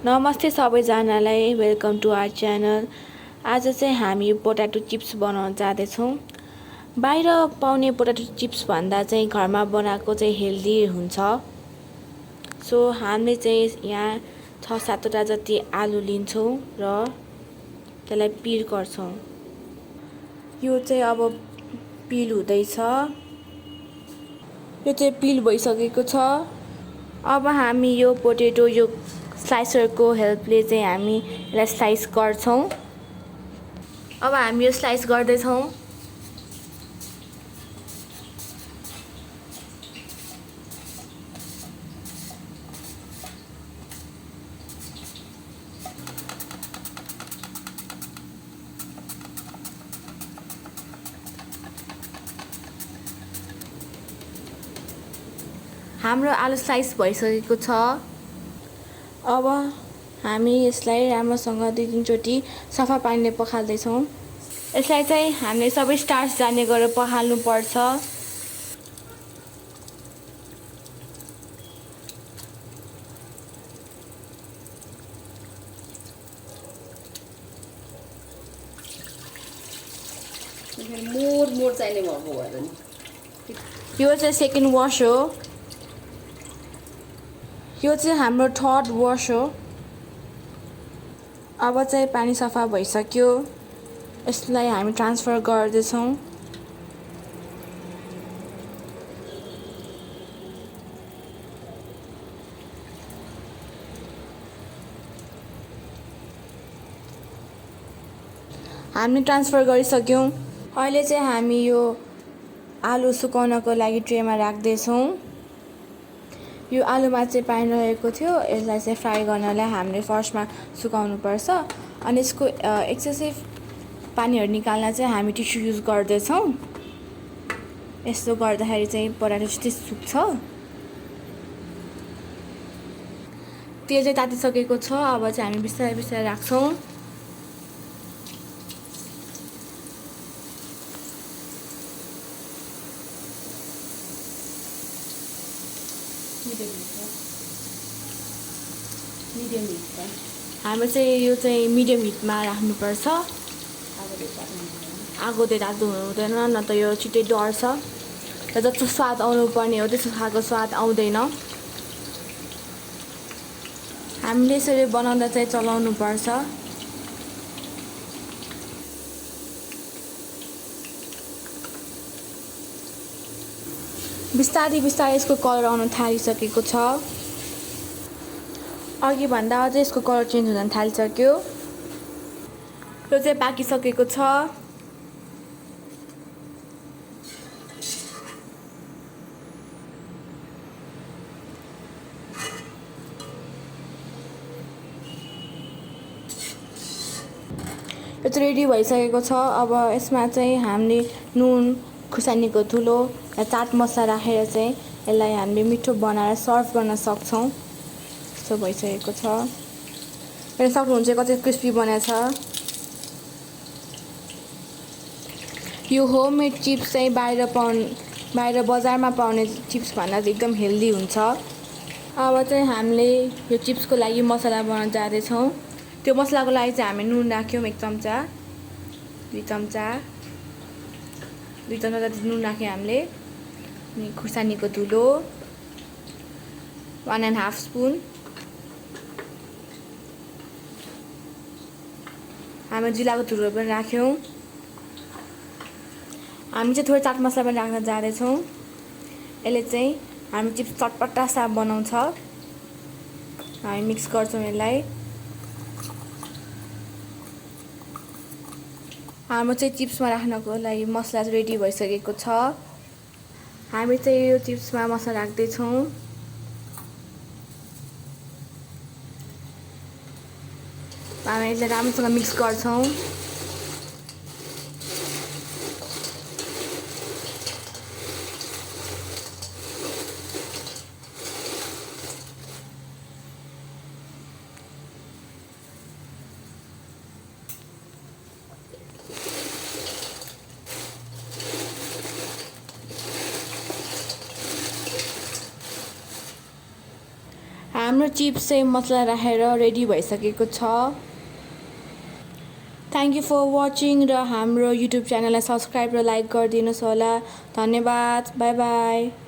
नमस्ते सबैजनालाई welcome to our channel. आज चाहिँ हामी पोटाटो चिप्स बनाउन जाँदैछौँ। बाहिर पाउने पोटाटो चिप्स भन्दा चाहिँ घरमा बनाएको चाहिँ हेल्दी हुन्छ। सो हामीले चाहिँ यहाँ 6-7 जति आलु लिन्छौँ र त्यसलाई पिल गर्छौँ। यो चाहिँ अब पिल हुँदैछ। यो चाहिँ पिल भइसकेको छ। अब हामी यो पोटेटो यो स्लाइसरको हेल्पले चाहिँ हामी यसलाई स्लाइस गर्छौँ। अब हामी यो स्लाइस गर्दैछौँ। हाम्रो आलु स्लाइस भइसकेको छ। अब हामी यसलाई राम्रोसँग 2-3 चोटि सफा पानीले पखाल्दैछौँ। यसलाई चाहिँ हामीले सबै स्टार्च जाने गरेर पखाल्नु पर्छ। मोर चाहिने भएको भएर नि यो चाहिँ सेकेन्ड वास हो। यो चाहिँ हाम्रो थर्ड वास हो। अब चाहिँ पानी सफा भइसक्यो। यसलाई हामी ट्रान्सफर गर्दैछौँ। हामीले ट्रान्सफर गरिसक्यौँ। अहिले चाहिँ हामी यो आलु सुकाउनको लागि ट्रेमा राख्दैछौँ। यो आलुमा चाहिँ पानी रहेको थियो। यसलाई चाहिँ फ्राई गर्नलाई हामीले फर्स्टमा सुकाउनु पर्छ अनि यसको एक्सेसिभ पानीहरू निकाल्न चाहिँ हामी टिस्यु युज गर्दैछौँ। यस्तो गर्दाखेरि चाहिँ पोटाटो छिटै सुक्छ। तेल चाहिँ तातिसकेको छ। अब चाहिँ हामी बिस्तारै बिस्तारै राख्छौँ। मिडियम हिटमा हाम्रो चाहिँ यो चाहिँ मिडियम हिटमा राख्नुपर्छ। आगो धेरै तातो हुँदैन, न त यो छिटै डढ्छ र जस्तो स्वाद आउनुपर्ने हो त्यस्तो खालको स्वाद आउँदैन। हामीले यसरी बनाउँदा चाहिँ चलाउनु पर्छ। बिस्तारै बिस्तारै यसको कलर आउन थालिसकेको छ। अघि भन्दा अझै यसको कलर चेन्ज हुन थालिसक्यो। यो चाहिँ पाकिसकेको छ। यो चाहिँ रेडी भइसकेको छ। अब यसमा चाहिँ हामीले नुन, खुर्सानीको धुलो र चाट मसला राखेर चाहिँ यसलाई हामीले मिठो बनाएर सर्भ गर्न सक्छौँ। यस्तो भइसकेको छ। हेर्न सक्नुहुन्छ कति क्रिस्पी बनेछ। यो होममेड चिप्स चाहिँ बाहिर बजारमा पाउने चिप्स भन्दा चाहिँ एकदम हेल्दी हुन्छ। अब चाहिँ हामीले यो चिप्सको लागि मसला बनाउन जाँदैछौँ। त्यो मसलाको लागि चाहिँ हामी नुन राख्यौँ 1 चम्चा, 2 चम्चा, 2 चम्चा जति नुन राख्यौँ हामीले। अनि खुर्सानीको धुलो 1.5 स्पुन। हामी जिराको धुलो पनि राख्यौँ। हामी चाहिँ थोरै चाट मसला पनि राख्न जाँदैछौँ। यसले चाहिँ हामी चिप्स चटपटा सा बनाउँछ। हामी मिक्स गर्छौँ यसलाई। हाम्रो चाहिँ चिप्समा राख्नको लागि मसला रेडी भइसकेको छ। हामी चाहिँ यो चिप्समा मसला राख्दैछौँ। हामी यसलाई राम्रोसँग मिक्स गर्छौँ। हाम्रो चिप्स चाहिँ मसला राखेर रेडी भइसकेको छ। थ्याङ्क यू फर वाचिङ र हाम्रो युट्युब च्यानललाई सब्सक्राइब र लाइक गरिदिनुहोस् होला। धन्यवाद। By by.